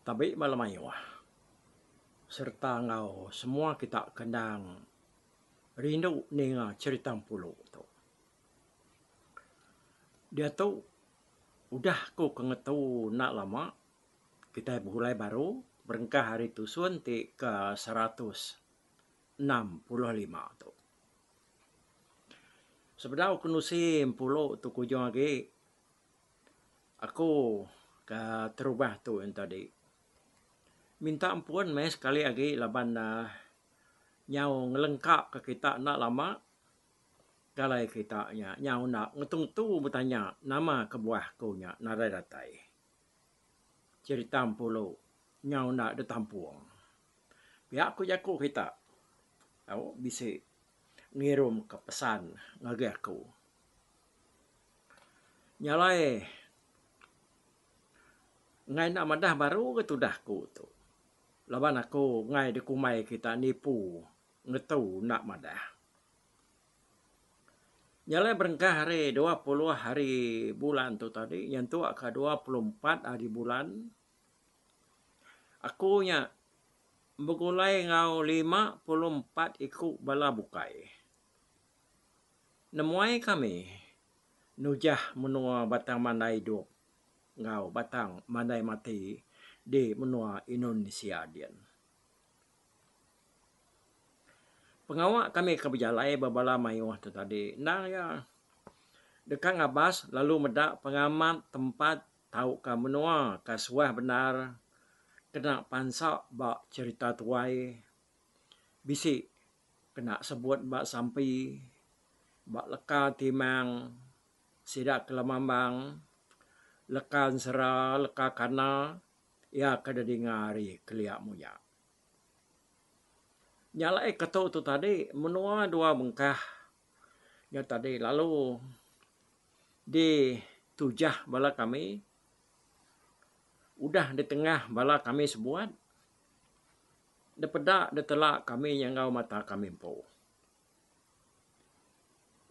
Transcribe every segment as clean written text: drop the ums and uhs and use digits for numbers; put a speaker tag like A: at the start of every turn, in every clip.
A: Tabi bala mayuh sereta enggau semua kita ke endang rindu ninga cherita Empulu tu. Diatu udah ku ke ngetu enda lama kitai begulai baru berengkah ari tusun ti ke 165 tu. Sebedau ku nusi Empulu tu ke ujung agi Aku ka terubah tu en tadi minta ampun meh sekali agi laban uhh nyau ngelengka ka kita enda lama galai kita nya nyau enda ngetu ngetu betanya nama kebuah ku nya nadai datai. Cerita Empulu nyau enda ditampung. Pia ku jaku kita tau bisi ngirum ka pesan ngagai aku. Nya alai enggai enda madah baru ga tudah aku tu laban aku enggai dikumbai kita nipu ngetu enda madah. Nya alai berengkah ari 20 hari bulan tu tadi nyentuk ka 24 hari bulan aku nya begulai enggau 54 iku bala bukai. Nemuai kami nujah menua Batang Mandai Idup enggau Batang Mandai Mati di menua Indonesia din. Pengawa kami ke bejalai ba bala mayuh tu tadi endang iya deka ngabas lalu meda pengamat tempat tauka menua ke suah bendar kena pansa ba cherita tuai bisi Kena sebut ba sampi, ba leka timang sida ke lemambang, leka ensera, leka kana iya ke didinga ari kelia munya. Nya alai ketu tu tadi menua dua bengkah nya tadi lalu ditujah bala kami udah ditengah bala kami sebuat. Depeda ditela kami nya enggau mata kami empu.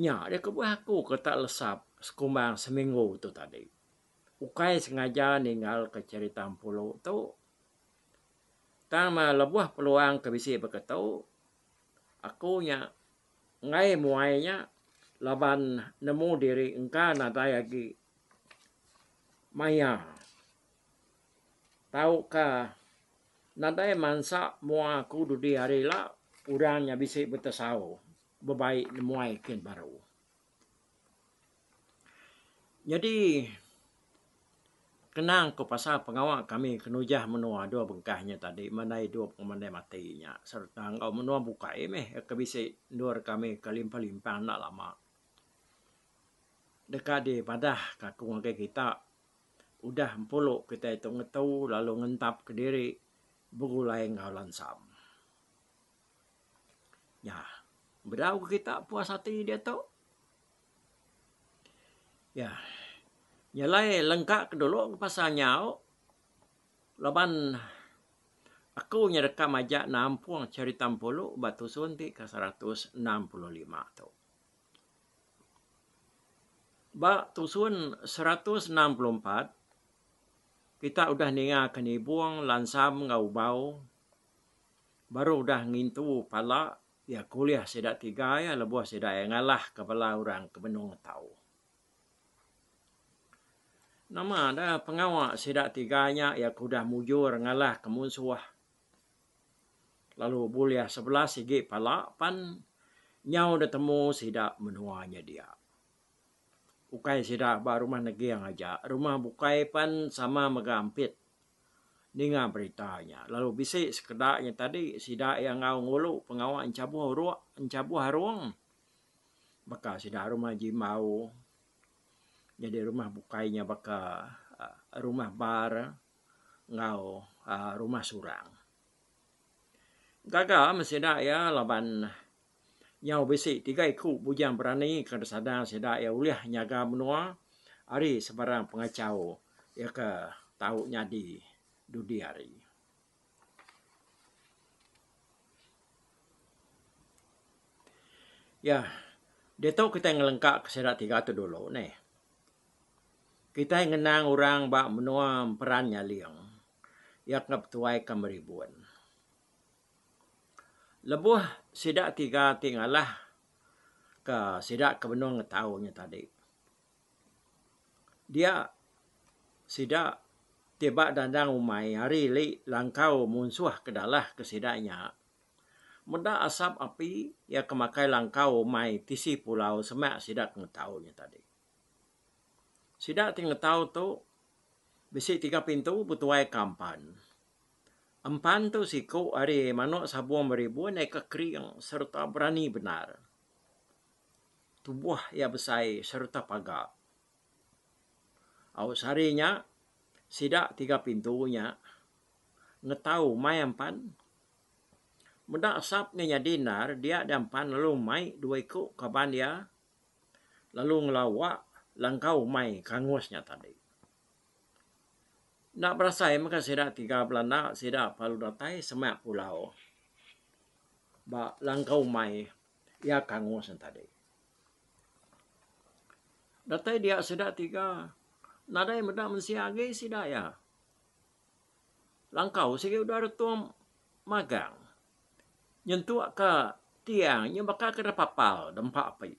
A: Nya deh kebuah aku ke tak lesap sekumbang seminggu tu tadi. Ukai sengaja ninggalka cherita Empulu tu. Tang meh lebuh peluang ke bisi baka tu, aku nya enggai muai nya laban nemu diri engka nadai agi maya tauka Nadai mansa mua aku dudi hari ila orang nya bisi betesau bebai nemuai kin baru. Nyadi kenang ku pasal pengawa kami ke nujah menua dua bengkah nya tadi mandai idup enggau mandai mati nya sereta enggau menua bukai meh ke bisi endur kami ke limpang limpang enda lama. Deka dipadah ka aku ngagai kita Udah empulu kitai tu ngetu lalu ngentap kediri begulai enggau lansam. Nya, bedau ke kita puas ati diatu. Ya, nyelai lengka ke dulu ke pasal nyau laban aku nya deka majak nampung cherita empulu ba tusun ti ke 165 tu. Ba tusun 164, kita udah ninga ke nibung lansam enggau ubau baru udah ngintu pala iya ke ulih sida tiga iya lebuh sida iya ngalahka bala orang ke benung ngetau. Nama da pengawa sida tiga nya iya ke udah mujur ngalahka munsuh lalu bulih 11 igi pala pan nyau ditemu sida menua nya dia. Ukai sida ba rumah Neging aja, rumah bukai pan sama mega ampit ninga berita nya lalu bisi sekeda nya tadi sida iya enggau ngulu pengawa enchabuh uruk enchabuh arung baka sida rumah Jimbau nyadi rumah bukai nya baka rumah bar enggau uhh rumah surang. Gaga meh sida iya laban nyau bisi tiga iku bujang berani ke disadang sida iya ulih nyaga menua ari sebarang pengachau iya ke tau nyadi dudi hari. Ya, diatu kitai ngelengka ke sida tiga tu dulu neh. Kitai ngenang orang ba menua Emperan Nyaling. Iya ke betuaika Meribun. Lebuh sida tiga ti ngalah ka sida ke benung ngetau nya tadi. Dia sida ti ba dandang umai ari ili langkau munsuh ke dalah ke sida nya meda asap api iya ke makai langkau umai tisi pulau semak sida ke ngetau nya tadi. Sida ti ngetau tu bisi tiga pintu betuai ke ampan. Empan tu siku ari manok sabung beribun iya ke kering sereta berani bendar. Tubuh iya besai sereta paga. Au sehari nya sida tiga pintu nya ngetau mai empan. Meda asap nya nyadi endar dia da empan lalu mai dua iku kaban iya lalu ngelawa langkau umai ke angus nya tadi. Enda berasai mega sida tiga belanda sida lalu datai semak pulau ba langkau umai iya ke angus nya tadi. Datai dia sida tiga nadai meda mensia agi sida iya. Langkau sigi udah retung magang. Nyentuk ka tiang nya baka ke depapal dempa api.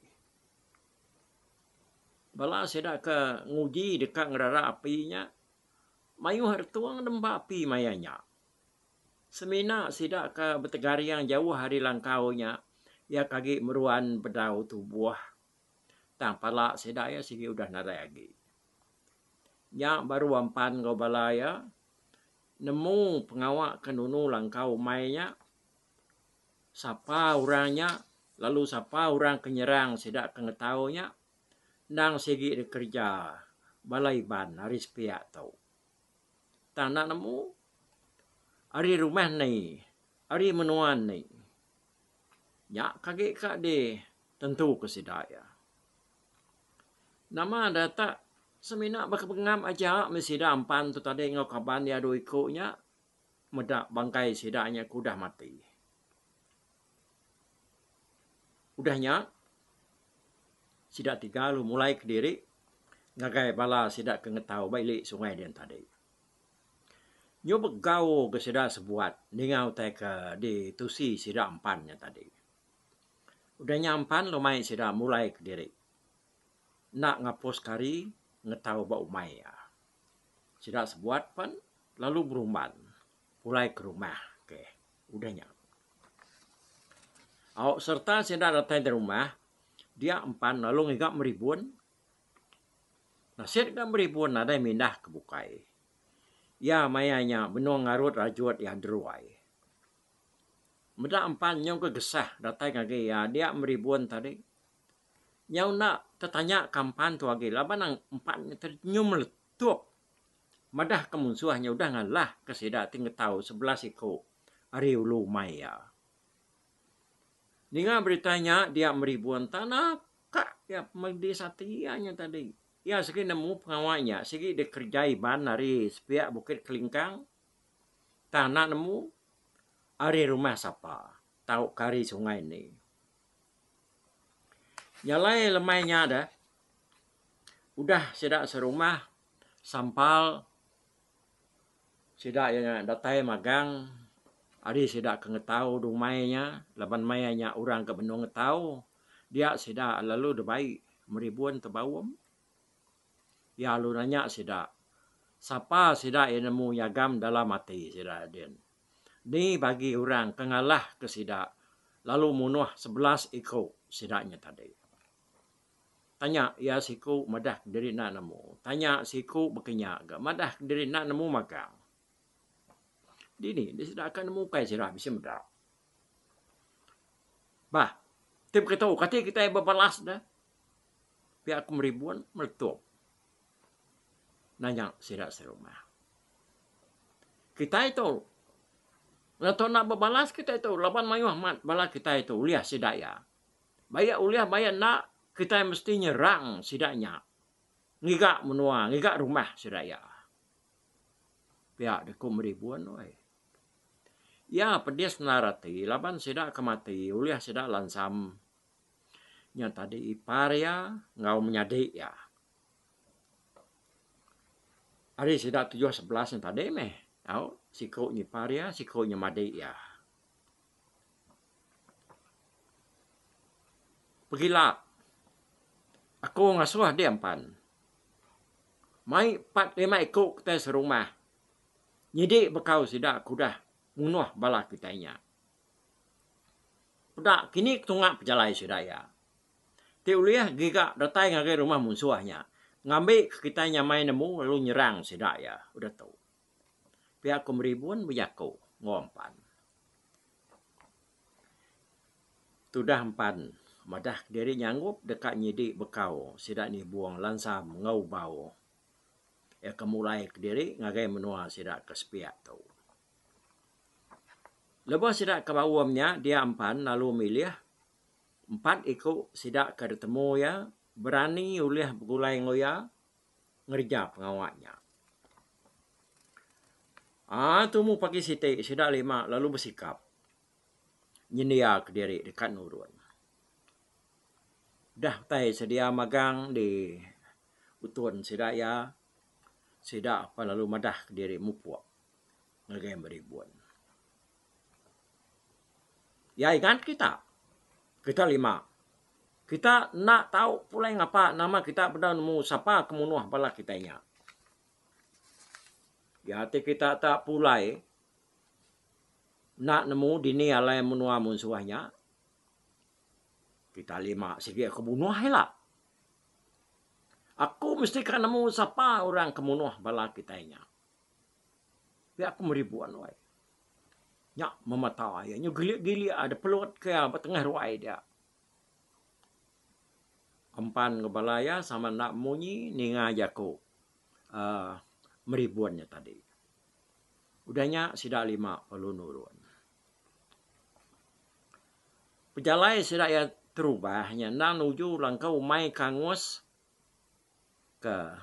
A: Bala sida ke nguji deka ngerara api nya mayuh retung dempa api maya nya. Semina sida ke betegaring jauh ari langkau nya iya ke agi meruan bedau tubuh tang pala sida iya sigi udah nadai agi. Nya baru ampan enggau bala iya nemu pengawa ke nunu langkau umai nya sapa orang nya lalu sapa orang ke nyerang sida ke ngetau nya endang sigi dikereja bala Iban ari sepiak tu. Tang enda nemu ari rumah ni ari menua ni nya ke agi ka ditentuka sida iya. Nama da tak semina baka pengam aja meh sida ampan tu tadi enggau kaban iya dua iku nya meda bangkai sida nya ke udah mati. Udah nya sida tiga lalu mulai kediri ngagai bala sida ke ngetau ba ili sungai din tadi. Nyu begau ga sida sebuat ninga utai ke ditusi sida ampan nya tadi. Udah nya ampan lalu mai sida mulai kediri. Enda ngapus ke hari ngetau ba umai iya. Sida sebuat pen lalu berumban pulai ke rumah ke udah nya. Au sereta sida datai da rumah dia empan lalu ngiga meribun. Nasit ga meribun nadai mindah ke bukai. Iya maya nya benung ngarut rajut iya deruai. Meda empan nyau ke gesah datai ngagai iya dia meribun tadi. Nyau enda tetanya ka empan tu agi laban empan nya tadi nyu meletup madah ka munsuh nya udah ngalah ka sida ti ngetau 11 iku ari ulu umai iya. Ninga berita nya dia meribun tak naka iya pemedis ati iya nya tadi. Iya sigi nemu pengawa nya sigi dikereja Iban ari sepiak Bukit Kelingkang tang enda nemu ari rumah sapa tauka ari sungai ni. Nya alai lemai nya deh udah sida serumah sampal sida iya nya datai magang ari sida ke ngetau dumai nya laban maya nya orang ke benung ngetau dia sida lalu dibai meribun tebaum. Iya lalu nanya sida, Sapa sida iya nemu nyagam dalam ati sida din? Ni bagi orang ke ngalahka sida lalu munuh 11 iku sida nya tadi? Tanya iya siku madah kediri enda nemu. Tanya siku baka nya ga madah kediri enda nemu magang. Dini deh sida akan nemu ukai sida bisi meda. Bah, ti begitu kati kitai bebalas deh. Pia ku meribun meletup nanya sida serumah. Kitai tu leto enda bebalas kitai tu laban mayuh amat bala kitai tu ulih sida iya. Baik ulih baik enda kitai mesti nyerang sida nya ngiga menua ngiga rumah sida iya. Pia deh ku meribun weh. Iya pedis endar ati laban sida ke mati ulih sida lansam. Nya tadi ipar iya enggau menyadi iya. Ari sida tujuh 11 nya tadi meh. Au, siku nya ipar iya, siku nya madi iya. Pegila aku ngasuh dih empan. Mai 45 iku kitai serumah nyidi bekau sida ke udah munuh bala kitai nya. Peda kini ketunga pejalai sida iya. Ti ulih giga datai ngagai rumah munsuh nya ngambi ke kitai nyamai nemu lalu nyerang sida iya udah tu. Pia ku Meribun bejaku enggau Empan. Tudah Empan madah kediri nyanggup deka nyidi bekau sida nibung Lansam enggau Ubau iya ke mulai kediri ngagai menua sida ke sepiak tu. Lebuh sida ke baum nya dia Empan lalu milih empat iku sida ke ditemu iya berani ulih begulai enggau iya ngereja pengawa nya. Aaa tumu pagi siti sida lima lalu besikap nyendia kediri deka nurun. Dah utai sedia magang di utun sida iya, sida pan lalu madah kediri mupuk ngagai Meribun. Iya ingat kita, kita lima. Kita enda tau pulai ngapa nama kita bedau nemu sapa ke munuh bala kitai nya. Iya ti kita tak pulai enda nemu dini alai menua munsuh nya. Kita lima sigi aku bunuh ila. Aku mesti ka nemu sapa orang ke munuh bala kitai nya. Pia ku meri buan wai. Nya memata iya nyu gilik-gilik ada pelut ke iya ba tengah ruai dia. Empan enggau bala iya sama enda munyi ninga jaku uhh meribun nya tadi. Udah nya sida lima perlu nurun. Pejalai sida iya terubah nya endang nuju langkau umai ke angus ke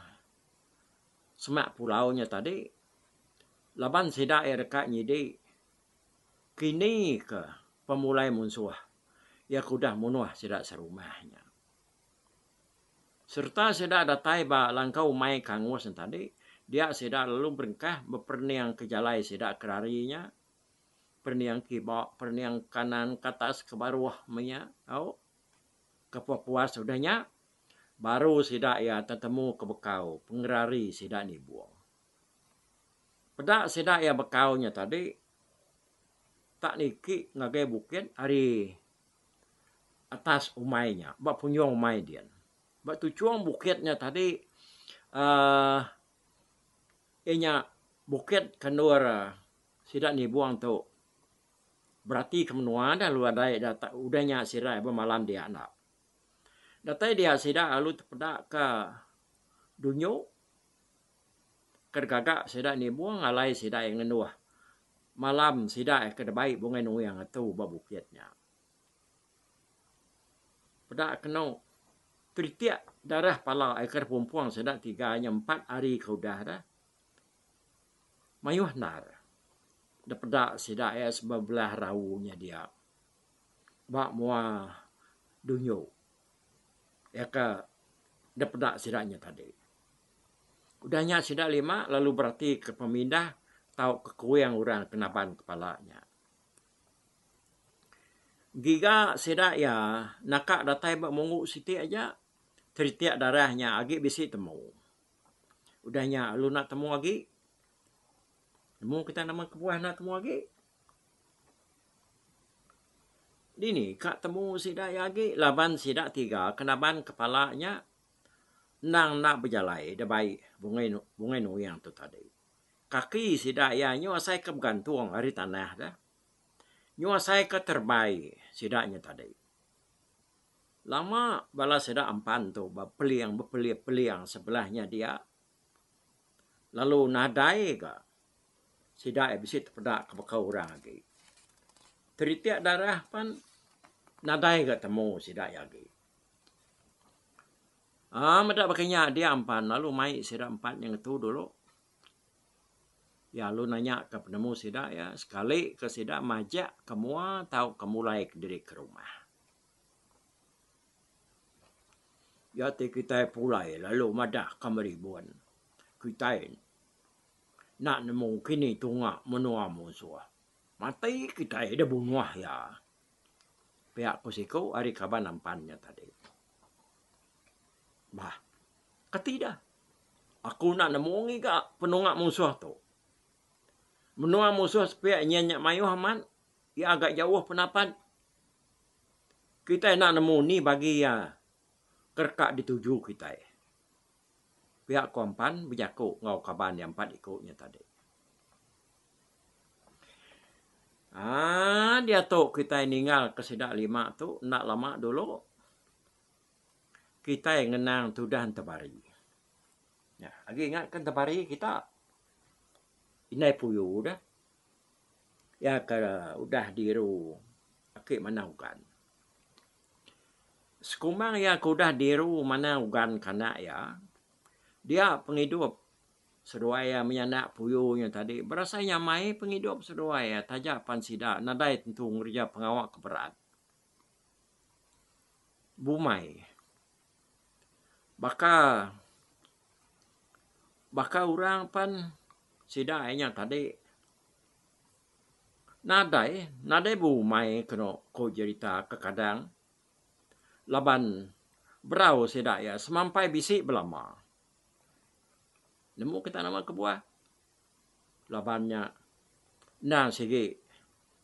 A: semak pulau nya tadi laban sida iya deka nyidi kini ke pemulai munsuh iya ke udah munuh sida serumah nya. Sereta sida datai ba langkau umai ke angus nya tadi dia sida lalu berengkah beperening ke jalai sida ke rari nya perening kiba perening kanan ke atas ke baruh meh nya tau ke puas-puas udah nya Baru sida iya tetemu ke bekau pengerari sida nibung. Peda sida iya bekau nya tadi tak niki ngagai bukit ari atas umai nya ba punjung umai din. Ba tuchung bukit nya tadi uhh iya nya bukit ke endur sida nibung tu berati ke menua dah lalu adai udah nya sida bemalam dia enda. Datai dia sida lalu tepeda ka dunyu ke digaga sida nibung alai sida iya ngenduh malam sida iya ke dibai Bungai Nuing ngetu ba bukit nya. Peda kenu teritik darah pala iya ke dipumpung sida tiga nya empat hari ke udah dah mayuh endar dipeda sida iya sebelah rau nya dia. Ba mua dunyu iya ke dipeda sida nya tadi. Udah nya sida lima lalu beratika pemindah tauka kuing orang ke naban kepala nya. Giga sida iya naka datai ba munggu siti aja teritik darah nya agi bisi temu. Udah nya lalu enda temu agi. Nemu kita nama kebuah enda temu agi. Dini ka temu sida iya agi laban sida tiga ke naban kepala nya endang enda bejalai da bai Bungai Bungai Nuing tu tadi. Kaki sida iya nyu asai ke begantung ari tanah deh. Nyu asai ke terebai sida nya tadi. Lama bala sida ampan tu bepeling bepelih-peling sebelah nya dia lalu nadai ga Sida iya bisi tepeda ke baka orang agi. Teritik darah pan nadai ga temu sida iya agi. Aaa meda baka nya dia empan lalu mai sida empat nya ngetu dulu. Iya lalu nanya ka penemu sida iya sekali ke sida majak ke mua tauka mulai kediri ke rumah. Iya ti kitai pulai lalu madah ka meribun kitai. Enda nemu kini tunga menua munsuh. Mati kitai dibunuh iya. Pia ku siku ari kaban ampan nya tadi. Bah, kati dah. Aku enda nemu ngiga penunga munsuh tu. Menua munsuh sepiak nyin nya mayuh amat, iya ga jauh penapat. Kitai enda nemu ni bagi iya ke deka dituju kitai. Pia ku Ampan bejaku enggau kaban iya empat iku nya tadi. Aaa diatu kitai ninggalka sida lima tu enda lama dulu kitai ngenang tudah Entebari. Nya agi ingat ke Entebari kita indai puyu deh iya ke udah diru aki manah ugan. Sekumbang iya ke udah diru manah ugan ke anak iya, dia pengidup seduai iya menyanak puyu nya tadi berasai nyamai pengidup seduai iya taja pan sida nadai tentu ngereja pengawa ke berat. Bumai baka baka orang pan sida iya nya tadi. Nadai, nadai beumai kenu ku jerita kekadang laban berau sida iya semampai bisi belama. Nemu kita nama kebuah? Laban nya endang sigi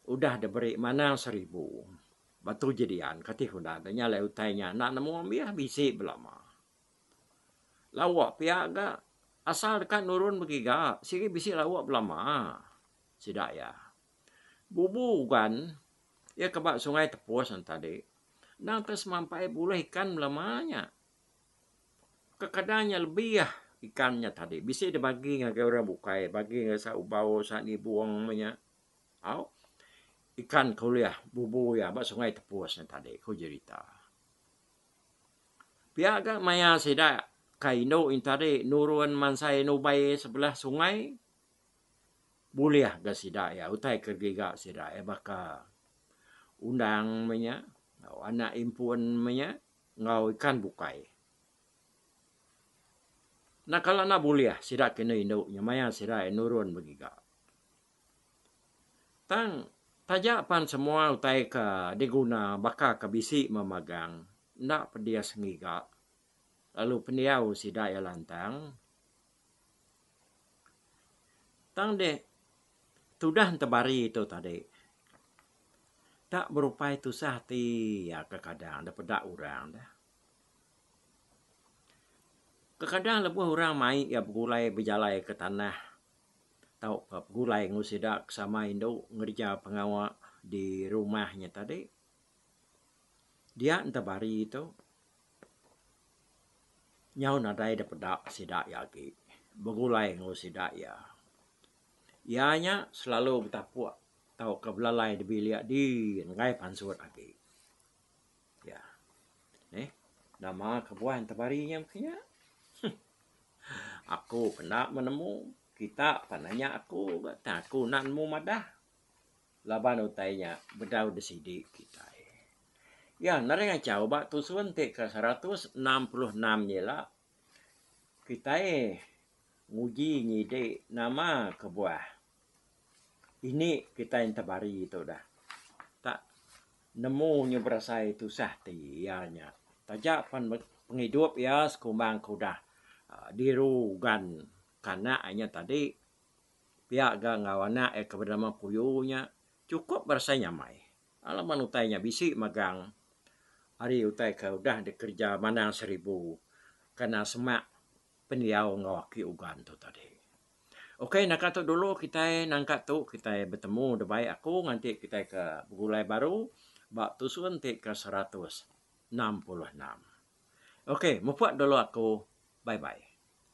A: udah diberi manang seribu batu jedian kati ku enda nya alai utai nya enda nemu ambih bisi belama. Lawa pia ga asal deka nurun begiga sigi bisi lawa belama sida iya. Bubu ugan iya ke ba Sungai Tepus ne tadi endang te semampai bulih ikan belama nya. Kekadang nya lebih ikan nya tadi bisi dibagi ngagai orang bukai bagi ngagai sa ubau sa nibung meh nya. Au ikan ke ulih bubu iya ba Sungai Tepus ne tadi ku jerita. Pia ga maya sida ka indu nya tadi nurun mansai nubai sebelah sungai bulih ga sida iya utai ke giga sida iya baka undang meh nya enggau anak impun meh nya enggau ikan bukai. Enda kala enda bulih sida ke indu indu nya maya sida iya nurun begiga. Tang, taja pan semua utai ke diguna baka ke bisi memagang enda pedis ngiga lalu pendiau sida iya lantang. Tang deh tudah entebari tu tadi tak berupai tusah ati iya kekadang dep peda orang deh. Kekadang lebuh orang mai iya begulai bejalai ke tanah tauka begulai enggau sida ke sama indu ngereja pengawa di rumah nya tadi. Dia entebari tu nyau nadai da peda sida iya agi begulai enggau sida iya. Iya nya selalu betapuk tauka belalai di bilik din enggai pansut agi. Ya. Neh, nama kebuah entebari nya meh nya. Aku kena menemu kita pan nanya aku ga tang aku enda nemu madah laban utai nya bedau disidi kitai. Ya nadai ngachau ba tusun ti ke 166 nya ila kitai nguji nyidi nama kebuah ini kitai entebari tu dah. Tak nemu nyu berasai tusah ti iya nya. Taja pan pengidup iya sekumbang ke udah diru ugan ke anak iya nya tadi pia ga enggau anak iya ke benama Puyu nya chukup berasai nyamai. Laban utai nya bisi magang ari utai ke udah dikereja Manang Seribu kena semak pendiau enggau aki ugan tu tadi. Ok naka tu dulu kitai nangka tu kitai betemu debai aku nganti kitai ke begulai baru ba tusun ti ke 166. Ok mupuk dulu aku bye bye.